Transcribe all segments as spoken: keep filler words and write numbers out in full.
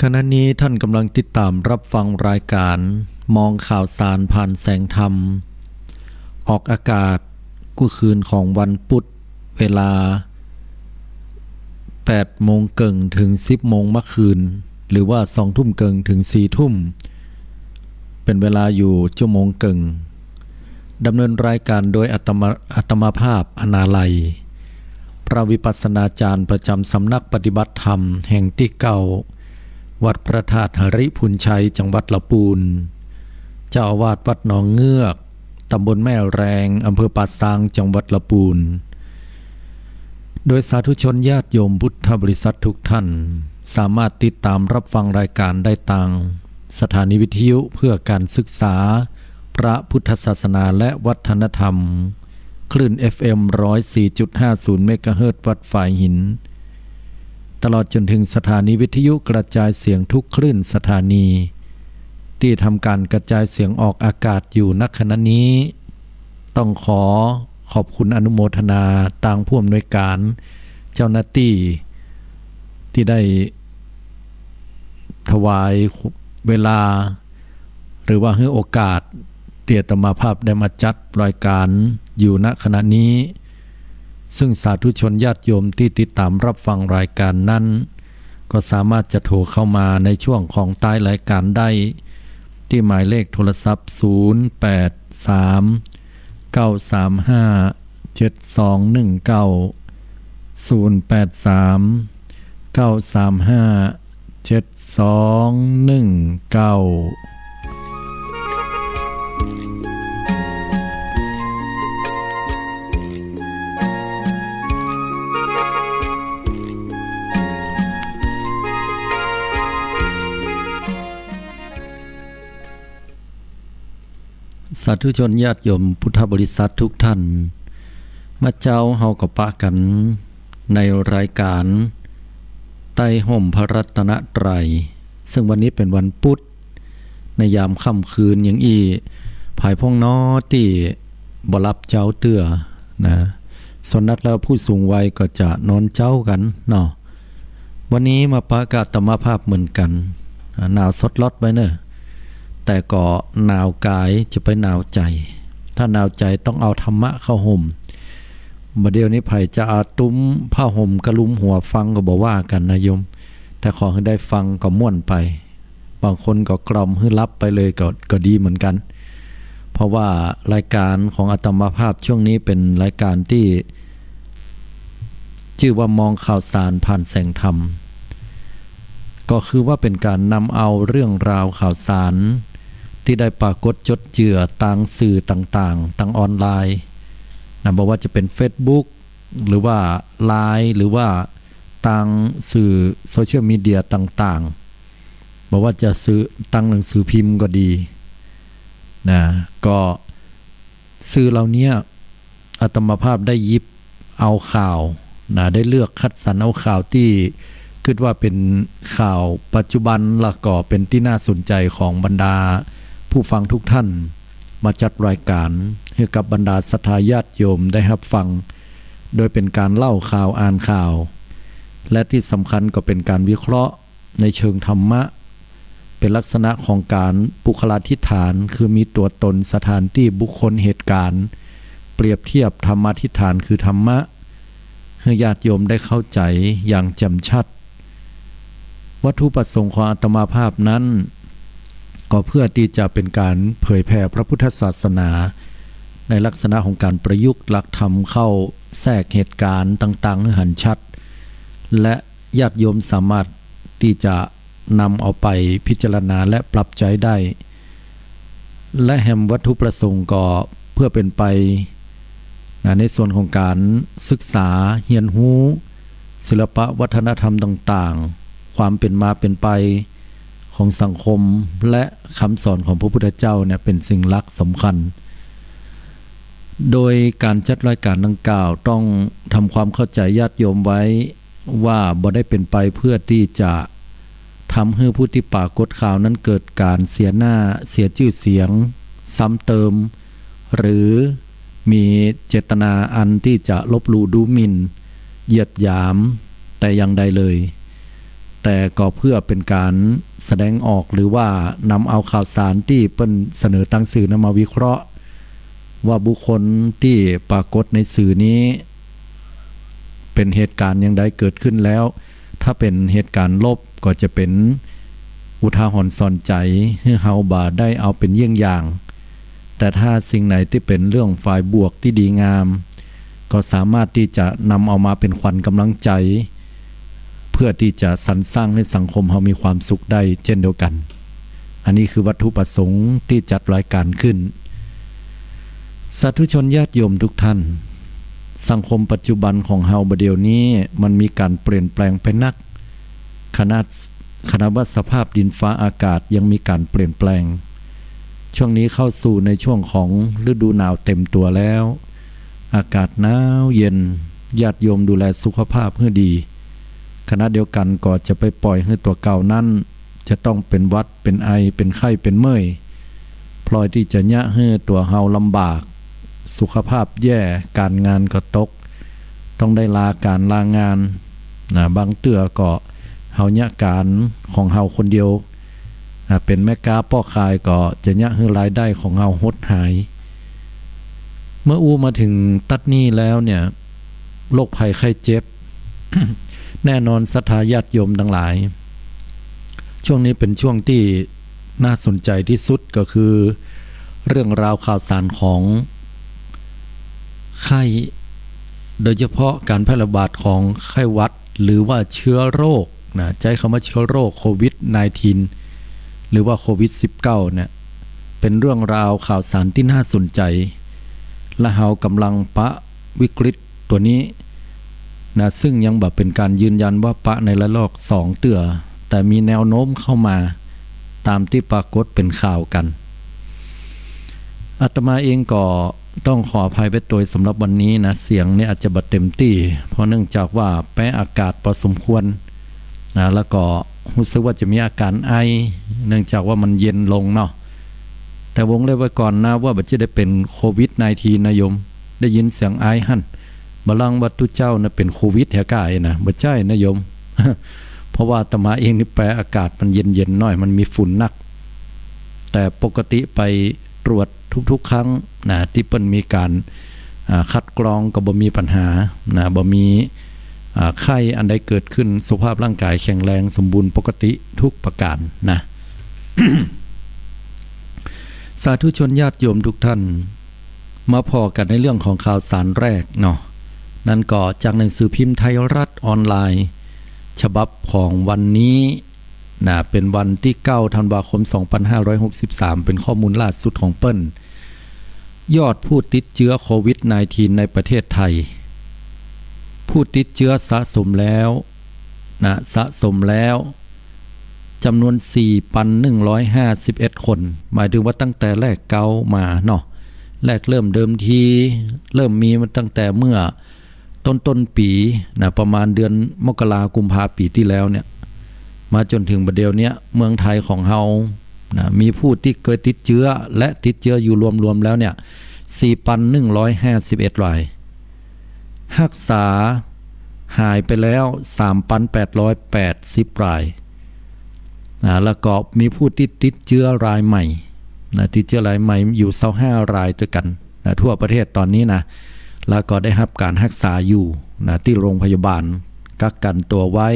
ขณะนี้ท่านกำลังติดตามรับฟังรายการมองข่าวสารผ่านแสงธรรม ออกอากาศกู้คืนของวันพุธ เวลาแปดโมงเกิ่งถึงสิบโมงเมื่อคืน หรือว่าสองทุ่มเกิ่งถึงสี่ทุ่ม เป็นเวลาอยู่ชั่วโมงเกิ่ง ดำเนินรายการโดยอาตมา อาตมาภาพ อนาลัย พระวิปัสสนาจารย์ประจำสำนักปฏิบัติธรรมแห่งตี้เก้า วัดพระธาตุหริภุญชัย จังหวัดละปูน เจ้าอาวาสวัดหนองเงือก ตำบลแม่แรง อำเภอป่าซาง จังหวัดละปูน โดยสาธุชนญาติโยมพุทธบริษัททุกท่าน สามารถติดตามรับฟังรายการได้ตางสถานีวิทยุเพื่อการศึกษาพระพุทธศาสนาและวัฒนธรรม คลื่น เอฟเอ็ม ร้อยสี่จุดห้าศูนย์ เมกะเฮิรตซ์ วัดฝายหิน ตลอดจนถึงสถานีวิทยุกระจายเสียงทุกคลื่นสถานี ตี้ทำการกระจายเสียงออกอากาศอยู่ ณ ขณะนี้ ต้องขอขอบคุณอนุโมทนาตางผู้อำนวยการ เจ้าหน้าตี้ ตี้ได้ถวายเวลา หรือว่าหื้อโอกาส ตี้อาตมาภาพได้มาจัดรายการอยู่ ณ ขณะนี้ ซึ่งสาธุชนญาติโยมตี้ติดตามรับฟังรายการนั้น ก็สามารถจะโทรเข้ามาในช่วงของท้ายรายการได้ ตี้หมายเลขโทรศัพท์ ศูนย์แปดสาม เก้าสามห้า เจ็ดสองหนึ่งเก้า ศูนย์แปดสาม เก้าสามห้า เจ็ดสองหนึ่งเก้า สาธุชนญาติโยมพุทธบริษัททุกท่าน เมื่อเจ๊าเฮาก็ปะกั๋นในรายการใต้ฮ่มพระรัตนตรัย ซึ่งวันนี้เป๋นวันพุธ ในยามค่ำคืนอย่างอี้ ผายพ่องหนอตี้บ่หลับเจ๊าเตื้อนะ ส่วนนักแล้วผู้สูงวัยก็จะนอนเจ๊ากั๋นเนาะ วันนี้มาปะกับอาตมาภาพเหมือนกั๋น หนาวสดล็อดไว้เน่อ แต่ก็หนาวก๋ายจะไปหนาวใจ๋ ถ้าหนาวใจ๋ต้องเอาธรรมะเข้าห่ม บ่าเดี่ยวนี้ใผจะเอาตุ้มผ้าห่มกะลุมหัวฟังก็บ่ว่ากั๋นนะโยม แต่ขอหื้อได้ฟังก็ม่วนไป บางคนก็กล่อมหื้อหลับไปเลยก็ ก็ดีเหมือนกั๋น เพราะว่ารายการของอาตมาภาพช่วงนี้เป๋นรายการตี้จื้อว่ามองข่าวสารผ่านแสงธรรม ก็คือว่าเป๋นก๋านนำเอาเรื่องราวข่าวสารตี้ได้ปรากฏจดเจือตางสื่อต่างๆ ตางออนไลน์นะ บ่ว่าจะเป๋นเฟซบุ๊ก หรือว่าไลน์ หรือว่าตางสื่อโซเชียลมีเดียต่างๆ บ่ว่าจะสื่อตางหนังสือพิมพ์ก็ดีนะ ก็สื่อเหล่าเนี้ยอาตมาภาพได้หยิบเอาข่าวนะ ได้เลือกคัดสรรเอาข่าวตี้กึ๊ดว่าเป๋นข่าวปัจจุบัน แล้วก็เป๋นตี้น่าสนใจ๋ของบรรดาผู้ฟังทุกท่าน มาจัดรายการหื้อกับบรรดาศรัทธาญาติโยมได้ฮับฟัง โดยเป๋นก๋านเล่าข่าว อ่านข่าว และตี้สำคัญก็เป๋นก๋านวิเคราะห์ในเชิงธรรมะ เป๋นลักษณะของก๋านปุคคลาธิฐาน คือมีตั๋วตน สถานตี้ บุคคล เหตุก๋ารณ์ เปรียบเทียบธรรมาธิฐาน คือธรรมะ หื้อญาติโยมได้เข้าใจ๋อย่างแจ่มชัด วัตถุประสงค์ของอาตมาภาพนั้น ก็เพื่อตี้จะเป๋นก๋านเผยแผ่พระพุทธศาสนา ในลักษณะของก๋านประยุกต์หลักธรรมเข้าแทรกเหตุก๋ารณ์ต่างๆ หื้อหันชัด และญาติโยมสามารถตี้จะนำเอาไปพิจารณาและปรับใจ๊ได้ และแหมวัตถุประสงค์ก็เพื่อเป๋นไปนะ ในส่วนของก๋านศึกษาเฮียนฮู้ ศิลปะวัฒนธรรมต่างๆ ความเป๋นมาเป๋นไปของสังคม และกำสอนของพระพุทธเจ้าเนี่ยเป๋นสิ่งหลักสำคัญ โดยก๋านจัดรายก๋านดังกล่าวต้องทำความเข้าใจ๋ญาติโยมไว้ ว่าบ่ได้เป๋นไปเพื่อตี้จะทำหื้อผู้ตี้ปรากฏข่าวนั้นเกิดก๋านเสียหน้า เสียจื้อเสียง ซ้ำเติม หรือมีเจตนาอันตี้จะลบหลู่ดูหมิ่น เหยียดหยามแต่อย่างใดเลย แต่ก็เพื่อเป๋นก๋านแสดงออก หรือว่านำเอาข่าวสารตี้เปิ้นเสนอตางสื่อนั้นมาวิเคราะห์ ว่าบุคคลตี้ปรากฏในสื่อนี้ เป๋นเหตุก๋ารณ์อย่างใดเกิดขึ้นแล้ว ถ้าเป๋นเหตุก๋ารณ์ลบก็จะเป๋นอุทาหรณ์สอนใจ๋ หื้อเฮาบ่ได้เอาเป๋นเยี่ยงอย่าง แต่ถ้าสิ่งไหนตี้เป๋นเรื่องฝ่ายบวกตี้ดีงาม ก็สามารถตี้จะนำเอามาเป๋นขวัญก๋ำลังใจ๋ เพื่อตี้จะสรรสร้างหื้อสังคมเฮามีความสุขได้เจ้นเดียวกั๋น อันนี้คือวัตถุประสงค์ตี้จัดรายก๋านขึ้น สาธุชนญาติโยมทุกท่าน สังคมปัจจุบันของเฮาบ่าเดี่ยวนี้มันมีก๋านเปลี่ยนแปลงไปนัก ขนาด ขนาดว่าสภาพดินฟ้าอากาศยังมีก๋านเปลี่ยนแปลง ช่วงนี้เข้าสู่ในช่วงของฤดูหนาวเต็มตัวแล้ว อากาศหนาวเย็น ญาติโยมดูแลสุขภาพหื้อดี ขณะเดียวกั๋นก็จะไปปล่อยหื้อตั๋วเก่านั้น จะต้องเป๋นหวัด เป๋นไอ เป๋นไข้ เป๋นเมื่อย พลอยตี้จะเยียะหื้อตั๋วเฮาลำบาก สุขภาพแย่ ก๋านงานก็ตก ต้องได้ลาก๋านลางาน นะ บางเตื้อก็เฮาเยียะก๋านของเฮาคนเดียว นะ เป๋นแม่ก๊าป้อขายก็จะเยียะหื้อรายได้ของเฮาหดหาย เมื่ออู้มาเถิงตั๊ดนี้แล้วเนี่ย โรคภัยไข้เจ็บ แน่นอนศรัทธาญาติโยมตังหลาย ช่วงนี้เป๋นช่วงตี้น่าสนใจ๋ตี้สุดก็คือ เรื่องราวข่าวสารของไข้ โดยเฉพาะก๋านแพร่ระบาดของไข้หวัด หรือว่าเชื้อโรค นะ ใจ๊กำว่าเชื้อโรคโควิดสิบเก้า หรือว่าโควิดสิบเก้าเนี่ย เป๋นเรื่องราวข่าวสารตี้น่าสนใจ๋ และเฮากำลังปะวิกฤตตั๋วนี้ นะ ซึ่งยังบ่เป๋นก๋านยืนยันว่าปะในระลอกสองเตื้อ แต่มีแนวโน้มเข้ามา ต๋ามตี้ปรากฏเป๋นข่าวกั๋น อาตมาเองก็ต้องขออภัยไปตวยสำหรับวันนี้นะ เสียงเนี่ยอาจจะบ่เต็มตี้ เพราะเนื่องจากว่าแป๊อากาศปอสมควร นะ แล้วก็ฮู้สึกว่าจะมีอาก๋านไอ เนื่องจากว่ามันเย็นลงเนาะ แต่วงเล็บไว้ก่อนนะ ว่าบ่ใจ้ได้เป๋นโควิดสิบเก้า นะโยม ได้ยินเสียงไอหั้น บ่ลังว่าตุ๊เจ้านะเป๋นโควิดแฮะก้า นะ บ่ใจ้นะโยม เพราะว่าอาตมาเองนี่แป๊อากาศมันเย็นๆ หน้อย มันมีฝุ่นนัก แต่ปกติไปตรวจทุกๆ ครั้งนะ ตี้เปิ้นมีก๋าน อ่า คัดกรองก็บ่มีปัญหานะ บ่มี อ่า ไข้อันใดเกิดขึ้น สุขภาพร่างกายแข็งแรงสมบูรณ์ปกติทุกประก๋านนะ สาธุชนญาติโยมทุกท่าน มาผ่อกั๋นในเรื่องของข่าวสารแรกเนาะ นั้นก็จากหนังสือพิมพ์ไทยรัฐออนไลน์ ฉบับของวันนี้นะ เป๋นวันตี้เก้าธันวาคมสองปันห้าร้อยหกสิบสาม เป๋นข้อมูลล่าสุดของเปิ้น ยอดผู้ติดเจื้อโควิดสิบเก้า ในประเทศไทย ผู้ติดเจื้อสะสมแล้วนะ สะสมแล้ว จ๋ำนวนสี่ปันหนึ่งร้อยห้าสิบเอ็ดคน หมายเถิงว่าตั้งแต่แรกเก๊ามาเนาะ แรกเริ่มเดิมที เริ่มมีมาตั้งแต่เมื่อต้นๆ ปี๋นะ ประมาณเดือนมกรากุมภาปี๋ตี้แล้วเนี่ย มาจ๋นเถิงบ่าเดี่ยวเนี้ย เมืองไทยของเฮานะ มีผู้ตี้เกยติดเจื้อและติดเจื้ออยู่รวมๆ แล้วเนี่ย สี่ปันหนึ่งร้อยห้าสิบเอ็ดราย ฮักษาหายไปแล้ว สามปันแปดร้อยแปดสิบราย นะ แล้วก็มีผู้ตี้ติดเจื้อรายใหม่ นะ ติดเจื้อรายใหม่อยู่ซาวห้ารายตวยกั๋น นะ ทั่วประเทศต๋อนนี้นะ แล้วก็ได้ฮับก๋านฮักษาอยู่ นะ ตี้โรงพยาบาล กักกั๋นตั๋วไว้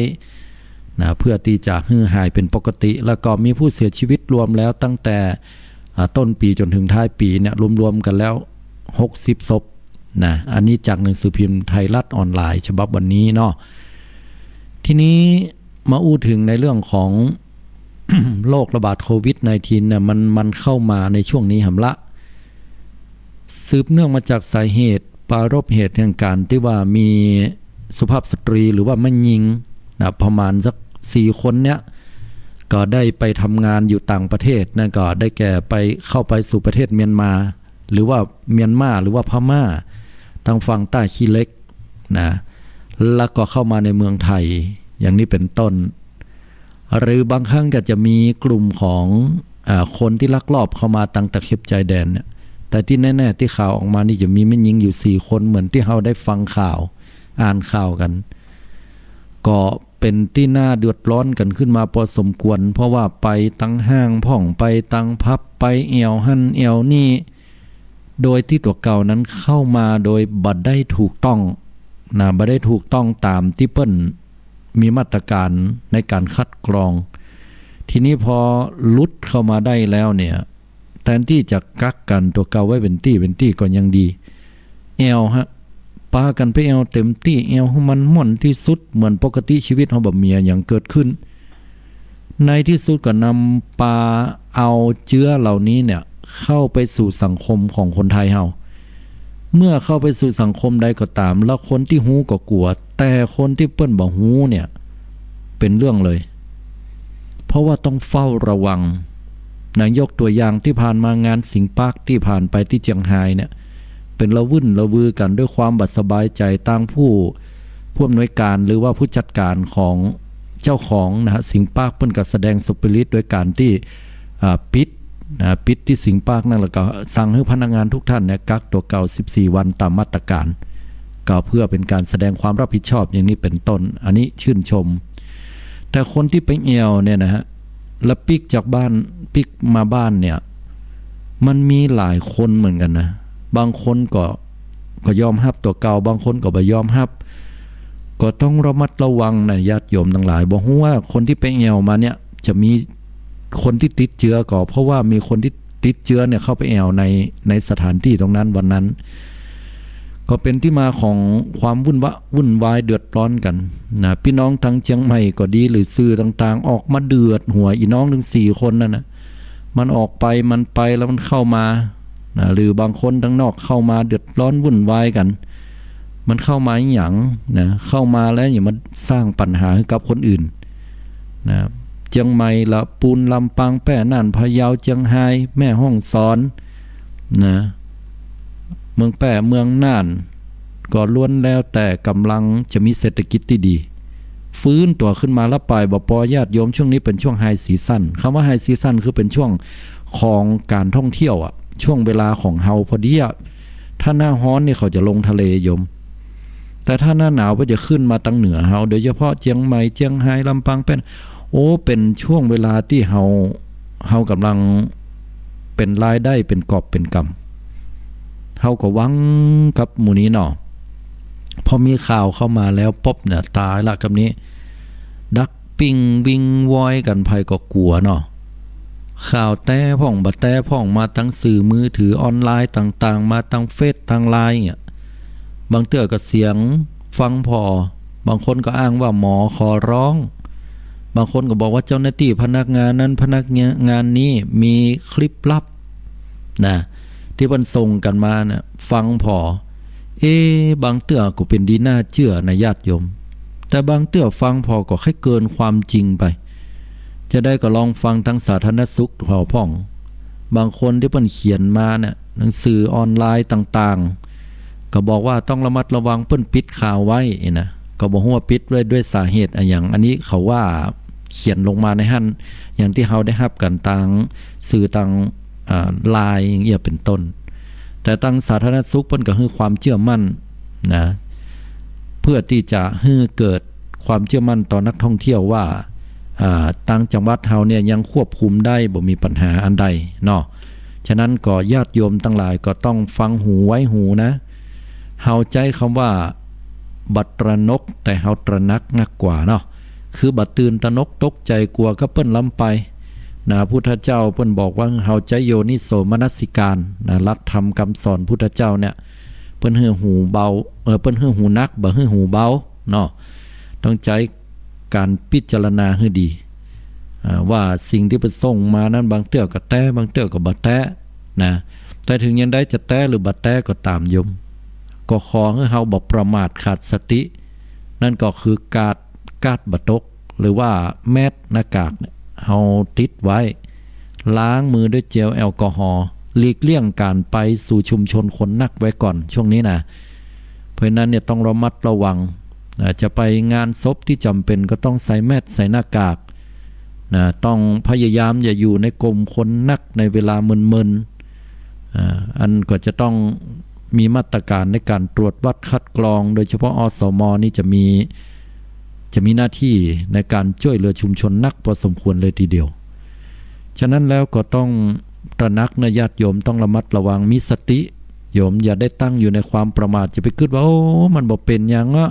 นะ เพื่อตี้จะหื้อหายเป๋นปกติ แล้วก็มีผู้เสียชีวิตรวมแล้วตั้งแต่ อ่า ต้นปี๋จ๋นเถิงท้ายปี๋เนี่ย รวมๆ กั๋นแล้ว หกสิบศพ นะ อันนี้จากหนังสือพิมพ์ไทยรัฐออนไลน์ฉบับวันนี้เนาะ ทีนี้มาอู้เถิงในเรื่องของ โรคระบาดโควิดสิบเก้า เนี่ย มัน มันเข้ามาในช่วงนี้หำละ สืบเนื่องมาจากสาเหตุ ปรารภเหตุแห่งก๋านตี้ว่ามีสุภาพสตรีหรือว่าแม่ญิงนะ ประมาณสักสี่คนเนี่ย ก็ได้ไปทำงานอยู่ต่างประเทศ นั่นก็ได้แก่ไป เข้าไปสู่ประเทศเมียนมา หรือว่าเมียนมา หรือว่าพม่า ตางฝั่งต้าขี้เหล็กนะ แล้วก็เข้ามาในเมืองไทย อย่างนี้เป๋นต้น หรือบางครั้งก็จะมีกลุ่มของ อ่า คนตี้ลักลอบเข้ามาตางตะเข็บชายแดนเนี่ย แต่ตี้แน่ๆ ตี้ข่าวออกมานี่จะมีแม่ญิงอยู่สี่คน เหมือนตี้เฮาได้ฟังข่าว อ่านข่าวกั๋น ก็เป เป็นตี้น่าเดือดร้อนกั๋นขึ้นมาปอสมควร เพราะว่าไปตังห้างพ่อง ไปตังผับ ไปแอ่วหั้นแอ่วนี่ โดยตี้ตั๋วเก่านั้นเข้ามาโดยบ่ได้ถูกต้องนะ บ่ได้ถูกต้องต๋ามตี้เปิ้นมีมาตรก๋านในก๋านคัดกรอง ทีนี้ปอหลุดเข้ามาได้แล้วเนี่ย แตนตี้จะกักกั๋นตั๋วเก่าไว้เป๋นตี้เป๋นตี้ก็ยังดี แอ่วฮะ ปากั๋นไปแอ่วเต๋มตี้ แอ่วหื้อมันม่วนตี้สุด เหมือนปกติชีวิตเฮาบ่มีอะหยังเกิดขึ้น ในตี้สุดก็นำปาเอาเจื๊อเหล่านี้เนี่ย เข้าไปสู่สังคมของคนไทยเฮา เมื่อเข้าไปสู่สังคมใดก็ต๋าม แล้วคนตี้ฮู้ก็กั๋ว แต่คนตี้เปิ้นบ่ฮู้เนี่ย เป๋นเรื่องเลย เพราะว่าต้องเฝ้าระวัง นะ ยกตั๋วอย่างตี้ผ่านมางานสิงห์ปาร์คตี้ผ่านไปตี้เจียงฮายเนี่ย เป๋นระวื่นระวือกั๋นด้วยความบ่สบายใจ๋ ตางผู้ ผู้อำนวยก๋านหรือว่าผู้จัดก๋านของเจ้าของนะฮะ สิงห์ปาร์คเปิ้นก็แสดงสปิริตโดยก๋านตี้ อ่า ปิดนะ ปิดตี้สิงห์ปาร์คนั่น แล้วก็สั่งหื้อพนักงานทุกท่านเนี่ยกักตั๋วเก่าสิบสี่วันต๋ามมาตรก๋าน ก็เพื่อเป๋นก๋านแสดงความรับผิดชอบอย่างนี้เป๋นต้น อันนี้ชื่นชม แต่คนตี้ไปแอ่วเนี่ยนะฮะ แล้วปิ๊กจากบ้าน ปิ๊กมาบ้านเนี่ย มันมีหลายคนเหมือนกั๋นนะ บางคนก็ ก็ยอมฮับตั๋วเก่า บางคนก็บ่ยอมฮับ ก็ต้องระมัดระวังนะญาติโยมตังหลาย บ่ฮู้ว่าคนตี้ไปแอ่วมาเนี่ย จะมีคนตี้ติดเจื๊อก่อ เพราะว่ามีคนตี้ติดเจื๊อเนี่ยเข้าไปแอ่วใน ในสถานตี้ตรงนั้นวันนั้น ก็เป๋นตี้มาของความวุ่นวะ วุ่นวายเดือดร้อนกั๋นนะ ปี้น้องตางเจียงใหม่ก็ดี หรือสื่อต่างๆ ออกมาเดือดหัวอีน้องตังสี่คนนั่นนะ มันออกไป มันไปแล้วมันเข้ามานะ หรือบางคนตางนอกเข้ามาเดือดร้อนวุ่นวายกั๋น มันเข้ามาอะหยังนะ เข้ามาแล้วอย่ามาสร้างปัญหาหื้อกับคนอื่นนะ เจียงใหม่ละปูน ลำปาง แป้ น่าน พะเยา เจียงฮาย แม่ฮ่องสอนนะ เมืองแป้ เมืองน่าน ก็ล้วนแล้วแต่ก่ำลังจะมีเศรษฐกิจตี้ดี ฟื้นตั๋วขึ้นมาละไป บ่ปอญาติโยม ช่วงนี้เป๋นช่วงไฮซีซั่น กำว่าไฮซีซั่นคือเป๋นช่วงของก๋านท่องเที่ยวอะ ช่วงเวลาของเฮาพอดีอะ ถ้าหน้าฮ้อนนี่เขาจะลงทะเลโยม แต่ถ้าหน้าหนาวก็จะขึ้นมาตางเหนือเฮา โดยเฉพาะเจียงใหม่ เจียงฮาย ลำปาง แป้ โอ้ เป๋นช่วงเวลาตี้เฮา เฮาก่ำลังเป๋นรายได้เป๋นกอบเป๋นกำ เฮาก็หวังกับหมู่นี้เนาะ พอมีข่าวเข้ามาแล้วปุ๊บเนี่ย ต๋ายละกำนี้ ดักปิ้งวิงวอยกั๋น ใผก็กั๋วเนาะ ข่าวแต๊พ่องบ่แต๊พ่อง มาตางสื่อมือถือออนไลน์ต่างๆ มาตางเฟซตางไลน์เนี่ย บางเตื้อก็เสียงฟังผ่อ บางคนก็อ้างว่าหมอขอร้อง บางคนก็บอกว่าเจ้าหน้าตี้พนักงานนั้นพนักงานนี้มีคลิปลับนะ ตี้เปิ้นส่งกั๋นมานะ ฟังผ่อ เอ๊ะ บางเตื้อก็เป๋นดีน่าเจื้อนะญาติโยม แต่บางเตื้อฟังผ่อก็คล้ายเกินความจริงไป จะใดก็ลองฟังตางสาธารณสุขผ่อพ่อง บางคนตี้เปิ้นเขียนมาเนี่ย หนังสือออนไลน์ต่างๆ ก็บอกว่าต้องระมัดระวัง เปิ้นปิดข่าวไว้นะ ก็บ่ฮู้ว่าปิดไว้ด้วยสาเหตุอะหยัง อันนี้เขาว่าเขียนลงมาในหั้น อย่างตี้เฮาได้ฮับกั๋นตางสื่อตาง อ่า ไลน์อย่างเงี้ยเป๋นต้น แต่ตางสาธารณสุขเปิ้นก็หื้อความเจื้อมั่นนะ เพื่อตี้จะหื้อเกิดความเจื้อมั่นต่อนักท่องเที่ยวว่า อ่า ตางจังหวัดเฮาเนี่ยยังควบคุมได้ บ่มีปัญหาอันใดเนาะ ฉะนั้นก็ญาติโยมตังหลายก็ต้องฟังหูไว้หูนะ เฮาใจ๊กำว่าบ่ตระหนก แต่เฮาตระหนักนักกว่าเนาะ คือบ่ตื่นตระหนกตกใจ๋กั๋วกับเปิ้นล้ำไปนะ พุทธเจ้าเปิ้นบอกว่าเฮาใจ๊โยนิโสมนสิการนะ หลักธรรมกำสอนพุทธเจ้าเนี่ย เปิ้นหื้อหูเบา เอ่อ เปิ้นหื้อหูหนัก บ่หื้อหูเบาเนาะ ต้องใจ๊ก๋านพิจารณาหื้อดี อ่า ว่าสิ่งตี้เปิ้นส่งมานั้นบางเตื้อก็แต๊ บางเตื้อก็บ่แต๊นะ แต่เถิงอย่างใดจะแต๊หรือบ่แต๊ก็ต๋ามโยม ก็ขอหื้อเฮาบ่ประมาทขาดสติ นั่นก็คือกาด กาดบ่ตก หรือว่าแมสหน้ากากเนี่ย เฮาติดไว้ ล้างมือด้วยเจลแอลกอฮอล์ หลีกเลี่ยงก๋านไปสู่ชุมชนคนนักไว้ก่อน ช่วงนี้นะ เพราะฉะนั้นเนี่ยต้องระมัดระวังนะ จะไปงานศพตี้จ๋ำเป๋นก็ต้องใส่แมสใส่หน้ากากนะ ต้องพยายามอย่าอยู่ในกลุ่มคนนักในเวลาเมินๆ อ่า อันก็จะต้องมีมาตรการในก๋านตรวจวัดคัดกรอง โดยเฉพาะ อสม นี่จะมี จะมีหน้าตี้ในก๋านจ้วยเหลือชุมชนนักพอสมควรเลยทีเดียว ฉะนั้นแล้วก็ต้องตระหนักนะญาติโยม ต้องระมัดระวัง มีสติ โยมอย่าได้ตั้งอยู่ในความประมาท อย่าไปกึ๊ดว่า โอ้ มันบ่เป๋นหยังอะ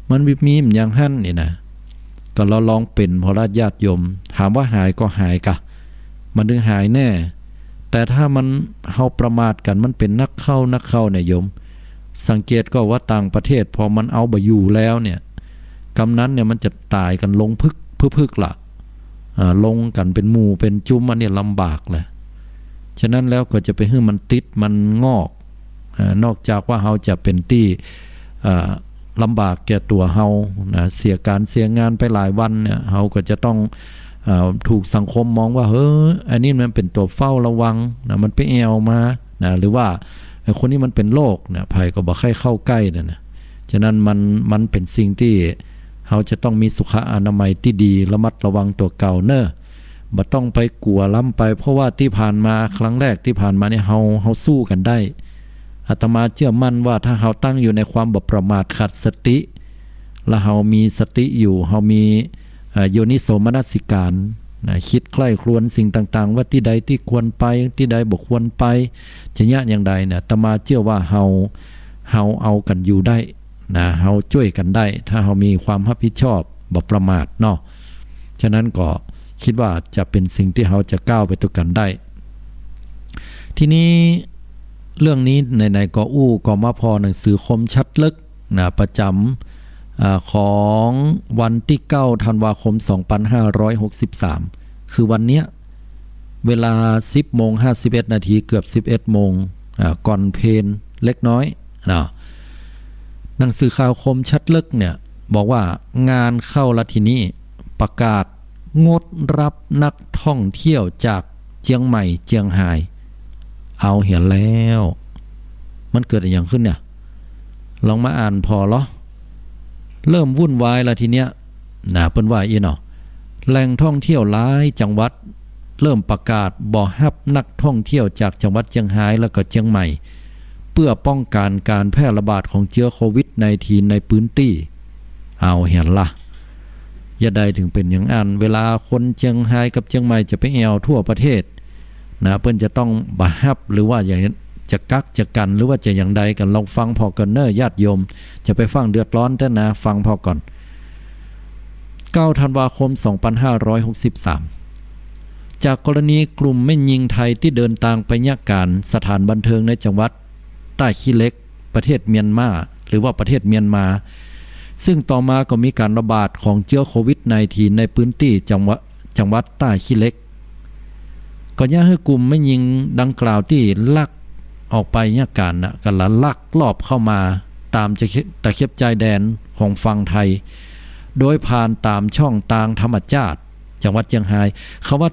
มันบ่มีหยังหั้นนี่นะ ก็ลองเป๋นผ่อละญาติโยม ถามว่าหายก็หายกะ มันถึงหายแน่ แต่ถ้ามัน เฮาประมาทกั๋น มันเป๋นนักเข้านักเข้าเนี่ยโยม สังเกตก็ว่าต่างประเทศ พอมันเอาบ่อยู่แล้วเนี่ย กำนั้นเนี่ยมันจะต๋ายกั๋นลงพึก พึกๆ ละ อ่า ลงกั๋นเป๋นหมู่เป๋นจุม อันนี้ลำบากแหละ ฉะนั้นแล้วก็จะไปหื้อมันติดมันงอก อ่า นอกจากว่าเฮาจะเป๋นตี้ อ่า ลำบากแก่ตั๋วเฮานะ เสียก๋านเสียงานไปหลายวันเนี่ย เฮาก็จะต้อง อ่า ถูกสังคมมองว่า เฮ้ย อันนี้มันเป๋นตั๋วเฝ้าระวังนะ มันไปแอ่วมานะ หรือว่าไอ้คนนี้มันเป๋นโรคนะ ใผก็บ่ใค่เข้าใก้นะนะ ฉะนั้นมัน มันเป๋นสิ่งตี้เฮาจะต้องมีสุขอนามัยตี้ดี ระมัดระวังตั๋วเก่าเน่อ บ่ต้องไปกั๋วล้ำไป เพราะว่าตี้ผ่านมา ครั้งแรกตี้ผ่านมาเนี่ย เฮา เฮาสู้กั๋นได้ อาตมาเจื้อมั่นว่าถ้าเฮาตั้งอยู่ในความบ่ประมาทขาดสติ แล้วเฮามีสติอยู่ เฮามี เอ่อ โยนิโสมนสิการนะ กึ๊ดใคร่ครวญสิ่งต่างๆ ว่าตี้ใดตี้ควรไป ตี้ใดบ่ควรไป จะเยียะอย่างใดนะ อาตมาเจื้อว่าเฮา เฮาเอากั๋นอยู่ได้นะ เฮาจ้วยกั๋นได้ ถ้าเฮามีความฮับผิดชอบ บ่ประมาทเนาะ ฉะนั้นก็กึ๊ดว่าจะเป๋นสิ่งตี้เฮาจะก้าวไปตวยกั๋นได้ ทีนี้เรื่องนี้ไหนๆ ก็อู้ ก็มาผ่อหนังสือคมชัดลึกนะ ประจ๋ำ อ่า ของวันตี้เก้าธันวาคมสองปันห้าร้อยหกสิบสาม คือวันเนี้ย เวลาสิบโมงห้าสิบเอ็ดนาที เกือบสิบเอ็ดโมง อ่า ก่อนเพลเล็กน้อยนะ หนังสือข่าวคมชัดลึกเนี่ยบอกว่า งานเข้าละทีนี้ ประกาศงดรับนักท่องเที่ยวจากเจียงใหม่เจียงฮาย เอาเหียแล้ว มันเกิดอะหยังขึ้นเนี่ย ลองมาอ่านผ่อลอ เริ่มวุ่นวายละทีเนี้ยนะ เปิ้นว่าอี้เนาะ แหล่งท่องเที่ยวหลายจังหวัดเริ่มประกาศบ่ฮับนักท่องเที่ยวจากจังหวัดเจียงฮายแล้วก็เจียงใหม่ เปื้อป้องกั๋นก๋านแพร่ระบาดของเจื๊อโควิดสิบเก้าในปื้นตี้ เอาเหียละ ยะใดถึงเป๋นอย่างอั้น เวลาคนเจียงฮายกับเจียงใหม่จะไปแอ่วทั่วประเทศ นะ เปิ้นจะต้องบ่ฮับ หรือว่าอย่างจะกักจะกั๋น หรือว่าจะอย่างใดกั๋น ลองฟังผ่อก่อนเน่อญาติโยม จะไปฟั่งเดือดร้อนแต๊นะ ฟังผ่อก่อน เก้าธันวาคมสองปันห้าร้อยหกสิบสาม จากกรณีกลุ่มแม่ญิงไทยตี้เดินตางไปเยียะก๋านสถานบันเทิงในจังหวัดต้าขี้เหล็ก ประเทศเมียนมา หรือว่าประเทศเมียนมา ซึ่งต่อมาก็มีก๋านระบาดของเจื๊อโควิดสิบเก้าในปื้นตี้จังหวัด จังหวัดต้าขี้เหล็ก ก็เยียะหื้อกลุ่มแม่ญิงดังกล่าวตี้ลักออกไปเยียะก๋านน่ะ ก็ละลักลอบเข้ามาต๋ามตะเข็บ ตะเข็บชายแดนของฝั่งไทย โดยผ่านต๋ามจ้องตางธรรมชาติ จังหวัดเจียงฮาย คำว่า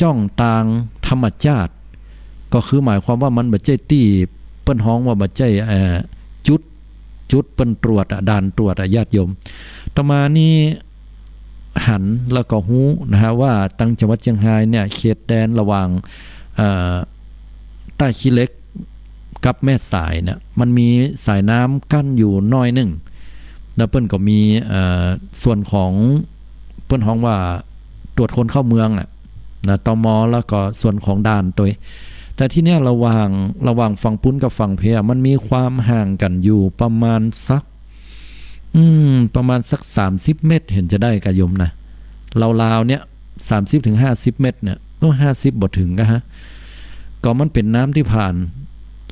จ้องตางธรรมชาติ ก็คือหมายความว่ามันบ่ใจ้ตี้ เปิ้นฮ้องว่าบ่ใจ้ เอ่อ จุด จุดเปิ้นตรวจอะ ด่านตรวจอะ ญาติโยม อาตมานี่หันแล้วก็ฮู้นะฮะ ว่าตังจังหวัดเจียงฮายเนี่ย เขตแดนระหว่าง เอ่อ ต้าขี้เหล็กกับแม่สายเนี่ย มันมีสายน้ำกั้นอยู่หน้อยนึ่ง แล้วเปิ้นก็มี เอ่อ ส่วนของ เปิ้นฮ้องว่าตรวจคนเข้าเมืองอะ นะ ตม. แล้วก็ส่วนของด่านตวย แต่ทีเนี้ยระหว่าง ระหว่างฝั่งปู๊นกับฝั่งเพอะ มันมีความห่างกั๋นอยู่ประมาณสัก อืม ประมาณสักสามสิบเมตร เห็นจะได้กะโยมนะ ราวๆ เนี่ย สามสิบถึงห้าสิบเมตรเนี่ย โอ้ ห้าสิบบ่เถิงกะฮะ ก็มันเป๋นน้ำตี้ผ่าน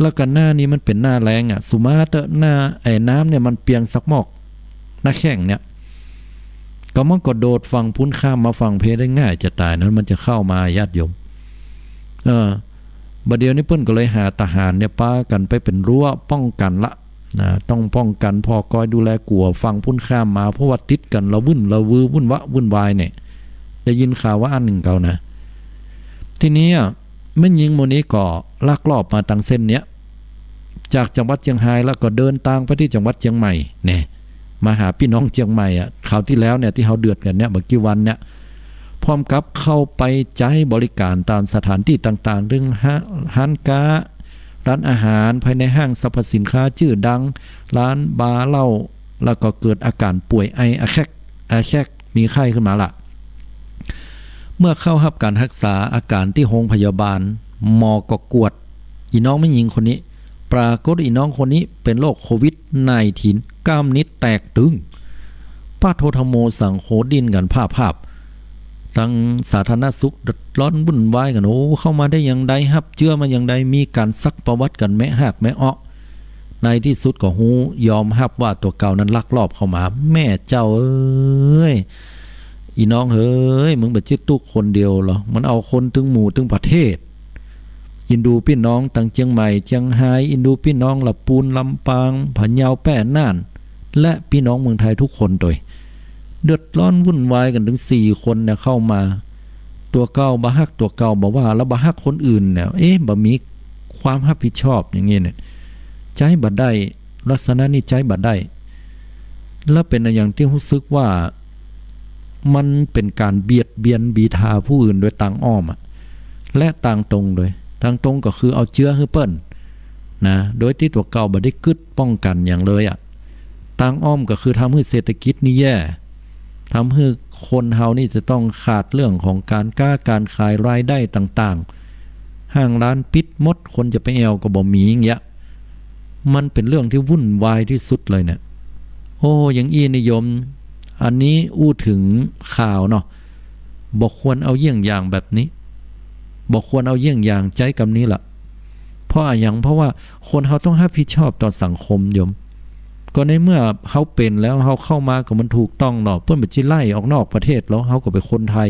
แล้วกะหน้านี้มันเป๋นหน้าแล้งอะ สุมาเต๊อะ หน้า ไอ้น้ำเนี่ยมันเปียงสักมอก หน้าแข้งเนี่ย ก็มันก็โดดฝั่งปู๊นข้ามมาฝั่งเพได้ง่ายจะต๋าย นั้นมันจะเข้ามาญาติโยม เออ บ่าเดี่ยวนี้เปิ้นก็เลยหาทหารเนี่ยปากั๋นไปเป๋นรั้วป้องกั๋นละ นะ ต้องป้องกั๋นผ่อกอยดูแลกั๋วฝั่งปู๊นข้ามมา เพราะว่าติดกั๋นละวุ่นละวือ วุ่นวะวุ่นวายเนี่ย ได้ยินข่าวว่าอั้นนึ่งเก่านะ ทีนี้อะ แม่ญิงหมู่นี้ก็ลักลอบมาตางเส้นเนี้ย จากจังหวัดเจียงฮายแล้วก็เดินตางไปตี้จังหวัดเจียงใหม่แน่ มาหาปี้น้องเจียงใหม่อะ คราวตี้แล้วเนี่ยตี้เฮาเดือดกั๋นเนี่ย บ่ากี่วันเนี่ย พร้อมกับเข้าไปใจ๊บริก๋านต๋ามสถานตี้ต่างๆ ตึงฮ้า- ฮ้านก๊า ร้านอาหาร ภายในห้างสรรพสินค้าจื้อดัง ร้านบาร์เหล้า แล้วก็เกิดอาก๋านป่วยไออะแคก อาแขกมีไข้ขึ้นมาละ เมื่อเข้าฮับก๋านฮักษาอาก๋านตี้โฮงพยาบาล หมอก็กวด อีน้องแม่ญิงคนนี้ ปรากฏอีน้องคนนี้เป๋นโรคโควิดไนน์ทีน ก้ามนี้แตกตึง ปะโท ธัมโม สังโฆ ดิ้นกั๋นพราบๆ ตังสาธารณสุขเดือดร้อนวุ่นวายกั๋น โอ้ เข้ามาได้อย่างใด ฮับเจื้อมาอย่างใด มีก๋านซักประวัติกั๋นแมะฮากแมะเอ๊าะ ในตี้สุดก็ฮู้ ยอมฮับว่าตั๋วเก่านั้นลักลอบเข้ามา แม่เจ้าเอ้ย อีน้องเฮ้ย มึงบ่ใจ้ตุ๊กคนเดียวลอ มันเอาคนตึงหมู่ตึงประเทศ อินดูปี้น้องตังเจียงใหม่ เจียงฮาย อินดูปี้น้องละปูน ลำปาง พะเยา แป้ น่าน และปี้น้องเมืองไทยทุกคนตวย เดือดร้อนวุ่นวายกั๋นตึงสี่คนเนี่ยเข้ามา ตั๋วเก่าบ่ฮักตั๋วเก่าบ่ว่า แล้วบ่ฮักคนอื่นเนี่ย เอ๊ะ บ่มีความฮับผิดชอบอย่างงี้เนี่ย ใจ๊บ่ได้ ลักษณะนี้ใจ๊บ่ได้ แล้วเป๋นอะหยังตี้ฮู้สึกว่า มันเป๋นก๋านเบียดเบียนบีทาผู้อื่นโดยตางอ้อมอะ และตางตรงโดย ตางตรงก็คือเอาเจื้อหื้อเปิ้นนะ โดยตี้ตั๋วเก่าบ่ได้กึ๊ดป้องกั๋นหยังเลยอะ ตางอ้อมก็คือทำหื้อเศรษฐกิจนี่แย่ ทำหื้อคนเฮานี่จะต้องขาดเรื่องของก๋านก๊าก๋านขาย รายได้ต่างๆ ห้างร้านปิดหมด คนจะไปแอ่วก็บ่มีอย่างเงี้ย มันเป๋นเรื่องตี้วุ่นวายตี้สุดเลยเนี่ย โอ้ อย่างอี้นี่โยม อันนี้อู้เถิงข่าวเนาะ บ่ควรเอาเยี่ยงอย่างแบบนี้ บ่ควรเอาเยี่ยงอย่าง ใจ๊กำนี้ละ เพราะอะหยัง เพราะว่าคนเฮาต้องฮับผิดชอบต่อสังคมโยม ก็ในเมื่อเฮาเป๋นแล้ว เฮาเข้ามาก็มันถูกต้องเนาะ เปิ้นบ่ใจ้ไล่ออกนอกประเทศลอ เฮาก็เป๋นคนไทย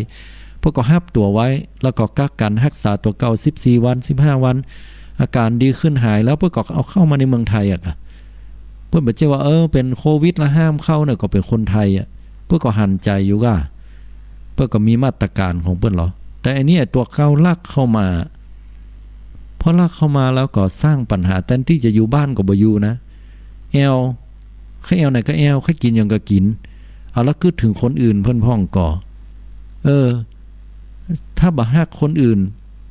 เปิ้นก็ฮับตั๋วไว้ แล้วก็กักกั๋นฮักษาตั๋วเก่าสิบสี่วัน สิบห้าวัน อาก๋านดีขึ้นหายแล้ว เปิ้นก็เอาเข้ามาในเมืองไทยอะกะ เปิ้นบ่ใจ้ว่า เออ เป๋นโควิดแล้วห้ามเข้าเนี่ย ก็เป๋นคนไทยอะ เปิ้นก็หันใจ๋อยู่ก้า เปิ้นก็มีมาตรก๋านของเปิ้นลอ แต่อันนี้ตั๋วเก่าลักเข้ามา พอลักเข้ามาแล้วก็สร้างปัญหา แตนตี้จะอยู่บ้านก็บ่อยู่นะ แอ่ว ใค่แอ่วไหนก็แอ่ว ใค่กิ๋นหยังก็กิ๋น เอาละกึ๊ดเถิงคนอื่นเปิ้นพ่องก่อ เออ ถ้าบ่ฮักคนอื่น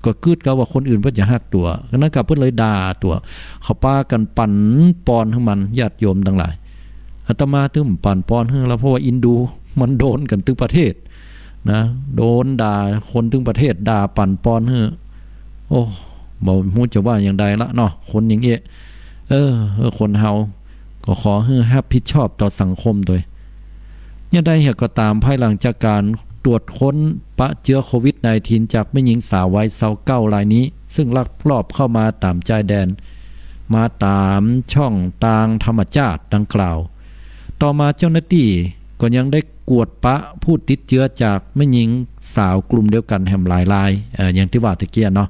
ก็กึ๊ดกาว่าคนอื่นเปิ้นจะฮักตั๋ว นั้นกาเปิ้นเลยด่าตั๋ว เขาปากั๋นปั่นปอนหื้อมัน ญาติโยมตังหลาย อาตมาตึงปั่นปอนหื้อแล้ว เพราะว่าอินดูมันโดนกั๋นตึงประเทศนะ โดนด่า คนตึงประเทศด่าปั่นปอนหื้อ โอ้ บ่ฮู้จะว่าอย่างใดละเนาะ คนอย่างเอี้ย เออ เออ คนเฮา ก็ขอหื้อฮับผิดชอบต่อสังคมตวย อย่างใดเหียก็ต๋าม ภายหลังจากก๋านตรวจค้นปะเจื้อโควิดไนน์ทีนจากแม่ญิงสาววัยซาวเก้ารายนี้ ซึ่งลักลอบเข้ามาต๋ามจายแดน มาต๋ามช่องตางธรรมชาติดังกล่าว ต่อมาเจ้าหน้าตี้ก็ยังได้กวดปะผู้ติดเจื้อจากแม่ญิงสาวกลุ่มเดียวกั๋นแหมหลายราย เอ่อ อย่างตี้ว่าตะเกียเนาะ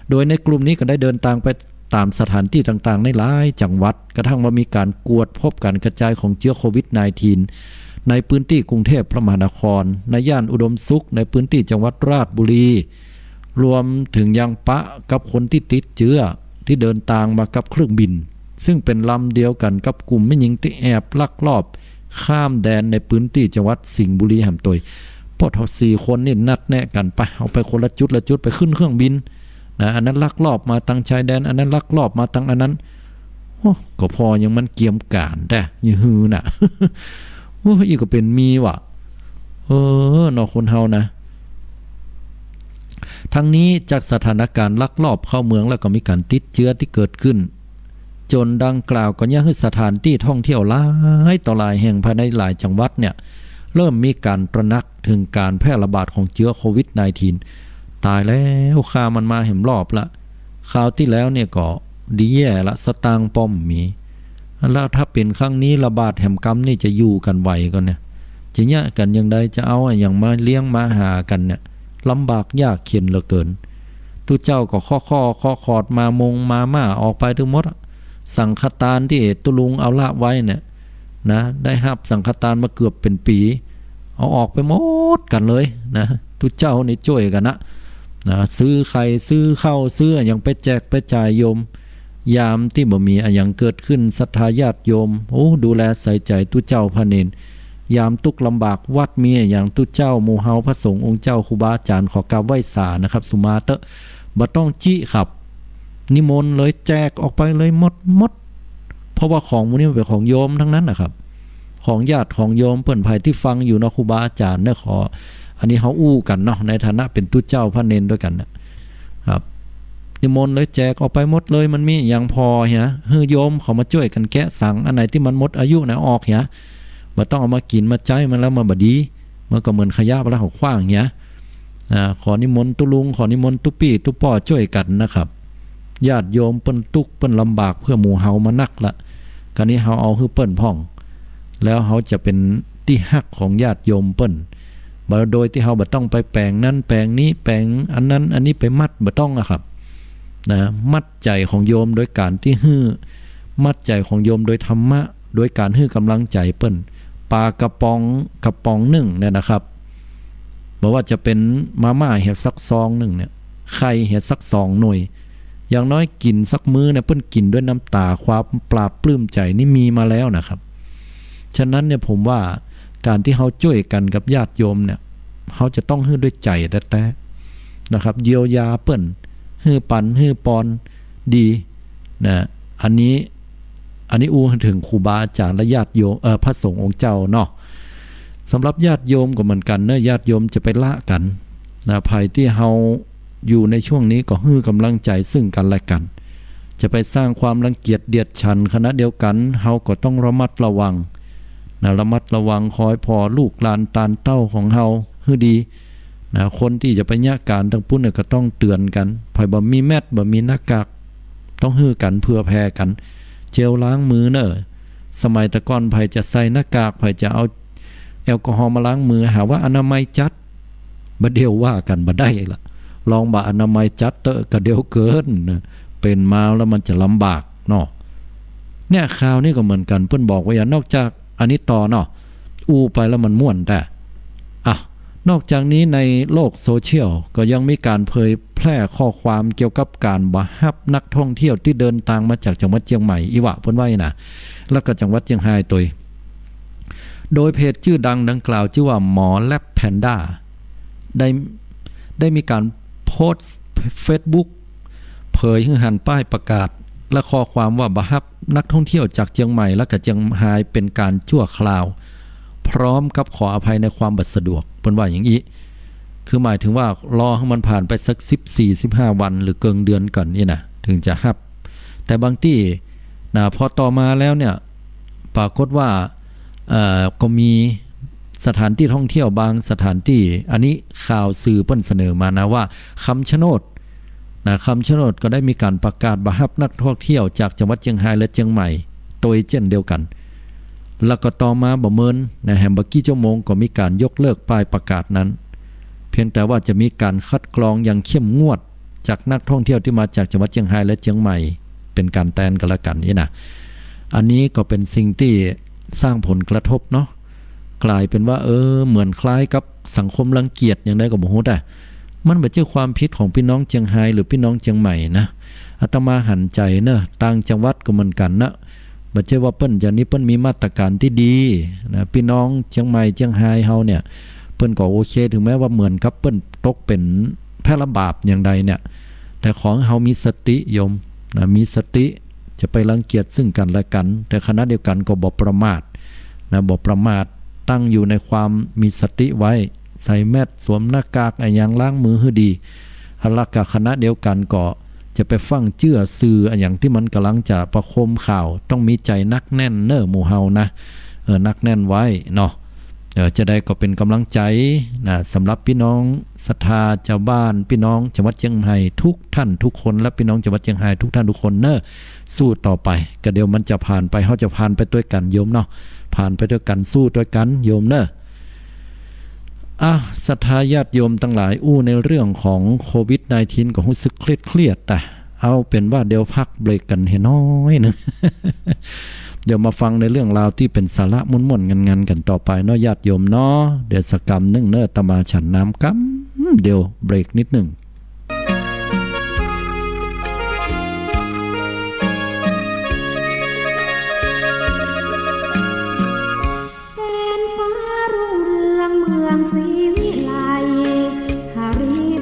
โดยในกลุ่มนี้ก็ได้เดินตางไปต๋ามสถานตี้ต่างๆ ในหลายจังหวัด กระทั่งว่ามีก๋านกวดพบก๋านกระจายของเจื้อโควิดไนน์ทีน ในพื้นตี้กรุงเทพมหานคร ในย่านอุดมสุข ในพื้นตี้จังหวัดราชบุรี รวมเถิงยังปะกับคนตี้ติดเจื้อตี้เดินตางมากับเครื่องบิน ซึ่งเป๋นลำเดียวกั๋นกับกลุ่มแม่ญิงตี้แอบลักลอบข้ามแดนในพื้นตี้จังหวัดสิงห์บุรีแหมตวย ปอเฒ่าสี่คนนี่นัดแนะกั๋นไป เอาไปคนละจุดละจุด ไปขึ้นเครื่องบินนะ อันนั้นลักลอบมาตางชายแดน อันนั้นลักลอบมาตางอันนั้น โอ้ ก็ผ่อยังมันเกียมก๋านแต๊ อย่างหื้อน่ะ โอ้ อี้ก็เป๋นมีว่ะ เออ เนาะ คนเฮานะ ทั้งนี้จากสถานก๋ารณ์ลักลอบเข้าเมืองแล้วก็มีก๋านติดเจื้อตี้เกิดขึ้น จ๋นดังกล่าวก็เยียะหื้อสถานตี้ท่องเที่ยวหลายต่อหลายแห่งภายในหลายจังหวัดเนี่ย เริ่มมีก๋านตระหนักเถิงก๋านแพร่ระบาดของเจื้อโควิดไนน์ทีน ต๋ายแล้ว ข้ามันมาแหมรอบละ คราวตี้แล้วเนี่ยก็ดีแย่ละ สตางค์ป้อมมี แล้วถ้าเป๋นครั้งนี้ระบาดแหมกำนี่จะอยู่กั๋นไหวก่อเนี่ย จะเยียะกั๋นอย่างใด จะเอาอะหยังมาเลี้ยงมาหากั๋นเนี่ย ลำบากยากเข็ญเหลือเกิน ตุ๊เจ้าก็เคาะเคาะเคาะขอด มามงมาม่าออกไปตึงหมดอะ สังฆทานตี้ตุ๊ลุงเอาละไว้เนี่ยนะ ได้ฮับสังฆทานมาเกือบเป๋นปี๋ เอาออกไปหมดกั๋นเลยนะ ตุ๊เจ้านี่จ้วยกั๋นนะ นะ ซื้อไข่ ซื้อข้าว ซื้ออะหยังไปแจกไปจ่ายโยม ยามตี้บ่มีอะหยังเกิดขึ้น ศรัทธาญาติโยม โอ้ ดูแลใส่ใจ๋ตุ๊เจ้าพระเณร ยามตุ๊กข์ลำบาก วัดมีอะหยังตุ๊เจ้า หมู่เฮาพระสงฆ์องค์เจ้า ครูบาอาจ๋ารย์ ขอกราบไหว้สานะครับ สุมาเต๊อะ บ่ต้องจิครับ นิมนต์เลย แจกออกไปเลยหมดหมด เพราะว่าของหมู่นี้มันเป๋นของโยมตังนั้นนะครับ ของญาติของโยมเปิ้น ใผตี้ฟังอยู่เนาะ ครูบาอาจ๋ารย์เนาะ ขอ อันนี้เฮาอู้กั๋นเนาะ ในฐานะเป๋นตุ๊เจ้าพระเณรตวยกั๋นน่ะ ครับ นิมนต์เลย แจกออกไปหมดเลย มันมีอะหยังผ่อเหีย หื้อโยมเขามาจ้วยกั๋นแกะสัง อันไหนตี้มันหมดอายุน่ะ ออกเหีย บ่ต้องเอามากิ๋นมาใจ๊ มันแล้วมันบ่ดี มันก็เหมือนขยะ เวลาเขาขว้างเหีย อ่า ขอนิมนต์ตุ๊ลุง ขอนิมนต์ตุ๊ปี้ตุ๊ป้อจ้วยกั๋นนะครับ ญาติโยมเปิ้นตุ๊กข์เปิ้นลำบากเปื้อหมู่เฮามานักละ กานี้เฮาเอาหื้อเปิ้นพ่อง แล้วเฮาจะเป๋นตี้ฮักของญาติโยมเปิ้น บ่โดยตี้เฮาบ่ต้องไปแป๋งนั้นแป๋งนี้ แป๋งอันนั้นอันนี้ไปมัด บ่ต้องอะครับ นะ มัดใจ๋ของโยมโดยก๋านตี้หื้อ มัดใจ๋ของโยมโดยธรรมะ โดยก๋านหื้อก๋ำลังใจ๋เปิ้น ป๋ากระป๋อง กระป๋องนึ่งเนี่ยนะครับ บ่ว่าจะเป๋นมาม่าเหียสักซองนึ่งเนี่ย ไข่เหียสักสองหน่วย อย่างน้อยกิ๋นสักมื้อเนี่ย เปิ้นกิ๋นด้วยน้ำต๋าความปลาบปลื้มใจ๋นี่มีมาแล้วนะครับ ฉะนั้นเนี่ยผมว่าก๋านตี้เฮาจ้วยกั๋นกับญาติโยมเนี่ย เฮาจะต้องหื้อด้วยใจ๋แต๊ๆ นะครับ เยียวยาเปิ้น หื้อปั๋น หื้อปอนดี นะ อันนี้ อันนี้อู้เถิงครูบาอาจ๋ารย์และญาติโยม เอ่อ พระสงฆ์องค์เจ้าเนาะ สำหรับญาติโยมก็เหมือนกั๋นเนาะ ญาติโยมจะไปละกั๋นนะ ใผตี้เฮาอยู่ในช่วงนี้ก็หื้อก๋ำลังใจ๋ซึ่งกั๋นและกั๋น จะไปสร้างความรังเกียจเดียดฉัน ขณะเดียวกั๋นเฮาก็ต้องระมัดระวังนะ ระมัดระวังคอยผ่อลูกหลานตานเต้าของเฮาหื้อดี นะ คนตี้จะไปเยียะก๋านตางปุ้นเนี่ยก็ต้องเตือนกั๋น ใผบ่มีแมส บ่มีหน้ากาก ต้องหื้อกั๋นเผื่อแผ่กั๋น เจลล้างมือเน่อ สมัยแต่ก่อนใผจะใส่หน้ากาก ใผจะเอาแอลกอฮอล์มาล้างมือ หาว่าอนามัยจั๊ด บ่าเดี่ยวว่ากั๋นบ่ได้ละ ลองบ่าอนามัยจั๊ดเต๊อะ ก็เดี่ยวเกินนะ เป๋นมาแล้วมันจะลำบากเนาะ เนี่ย ข่าวนี้ก็เหมือนกั๋น เปิ้นบอกว่าอย่าง นอกจาก อันนี้ต่อเนาะ อู้ไปแล้วมันม่วนแต๊ อ่ะ นอกจากนี้ในโลกโซเชียลก็ยังมีก๋านเผยแพร่ข้อความเกี่ยวกับก๋านบ่ฮับนักท่องเที่ยวตี้เดินตางมาจากจังหวัดเจียงใหม่อี้หว่า เปิ้นว่าอี้นะ แล้วก็จังหวัดเจียงฮายตวย โดยเพจจื้อดังดังกล่าวจื้อว่าหมอแล็บแพนด้า ได้ ได้มีก๋านโพสต์เฟซบุ๊ก เผยหื้อหันป้ายประกาศ และข้อความว่าบ่ฮับนักท่องเที่ยวจากเจียงใหม่และก็เจียงฮายเป๋นก๋านชั่วคราว พร้อมกับขออภัยในความบ่สะดวก เปิ้นว่าอย่างอี้ คือหมายถึงว่ารอหื้อมันผ่านไปสักสิบสี่ สิบห้าวันหรือเกิ่งเดือนก่อนอี้นะ เถิงจะฮับ แต่บางตี้นะ พอต่อมาแล้วเนี่ย ปรากฏว่า เอ่อ ก็มีสถานตี้ท่องเที่ยวบางสถานตี้ อันนี้ข่าวสื่อเปิ้นเสนอมานะว่าคำชะโนด นะ คำชะโนดก็ได้มีก๋านประกาศบ่ฮับนักท่องเที่ยวจากจังหวัดเจียงฮายและเจียงใหม่ตวยเจ้นเดียวกั๋น แล้วก็ต่อมาบ่เมินนะ แหมบ่กี่ชั่วโมงก็มีก๋านยกเลิกป้ายประกาศนั้น เพียงแต่ว่าจะมีก๋านคัดกรองอย่างเข้มงวดจากนักท่องเที่ยวตี้มาจากจังหวัดเจียงฮายและเจียงใหม่ เป๋นก๋านแตนกั๋นและกั๋นอี้นะ อันนี้ก็เป๋นสิ่งตี้สร้างผลกระทบเนาะ ก๋ายเป๋นว่า เออ เหมือนคล้ายกับสังคมรังเกียจอย่างใดก็บ่ฮู้ แต่มันบ่ใจ้ความผิดของปี้น้องเจียงฮายหรือปี้น้องเจียงใหม่นะ อาตมาหันใจ๋เนอะ ต่างจังหวัดก็เหมือนกั๋นนะ บ่ใจ้ว่าเปิ้นจะนี้ เปิ้นมีมาตรก๋านตี้ดีนะ ปี้น้องเจียงใหม่เจียงฮายเฮาเนี่ย เปิ้นก็โอเค เถิงแม้ว่าเหมือนกับเปิ้นตกเป๋นแพะรับบาปอย่างใดเนี่ย แต่ขอหื้อเฮามีสติโยมนะ มีสติ จะไปรังเกียจซึ่งกั๋นและกั๋น แต่ขณะเดียวกั๋นก็บ่ประมาทนะ บ่ประมาท ตั้งอยู่ในความมีสติไว้ ใส่แมส สวมหน้ากาก อะหยัง ล้างมือหื้อดี แล้วก็ขณะเดียวกั๋นก็จะไปฟั่งเจื้อสื่ออะหยังตี้มันก่ำลังจะประโคมข่าว ต้องมีใจ๋หนักแน่นเน่อหมู่เฮานะ เออ หนักแน่นไว้เนาะ เออ จะได้ก็เป๋นก๋ำลังใจ๋นะ สำหรับปี้น้องศรัทธา จาวบ้าน ปี้น้องจังหวัดเจียงใหม่ทุกท่านทุกคน และปี้น้องจังหวัดเจียงฮายทุกท่านทุกคนเน่อ สู้ต่อไป ก็เดี๋ยวมันจะผ่านไป เฮาจะผ่านไปตวยกั๋นโยมเนาะ ผ่านไปตวยกั๋น สู้ตวยกั๋นโยมเน่อ อ่ะ ศรัทธาญาติโยมตังหลาย อู้ในเรื่องของโควิดสิบเก้า ก็ฮู้สึกเครียดๆ แต่ เอาเป๋นว่าเดี๋ยวพักเบรกกั๋นเหียน้อยนึ่ง เดี๋ยวมาฟังในเรื่องราวตี้เป๋นสาระม่วนๆ งันๆ กั๋นต่อไปเนาะ ญาติโยมเนาะ เดี๋ยวสักกำนึ่งเน่อ อาตมาฉันน้ำกำเดียว เบรกนิดนึ่ง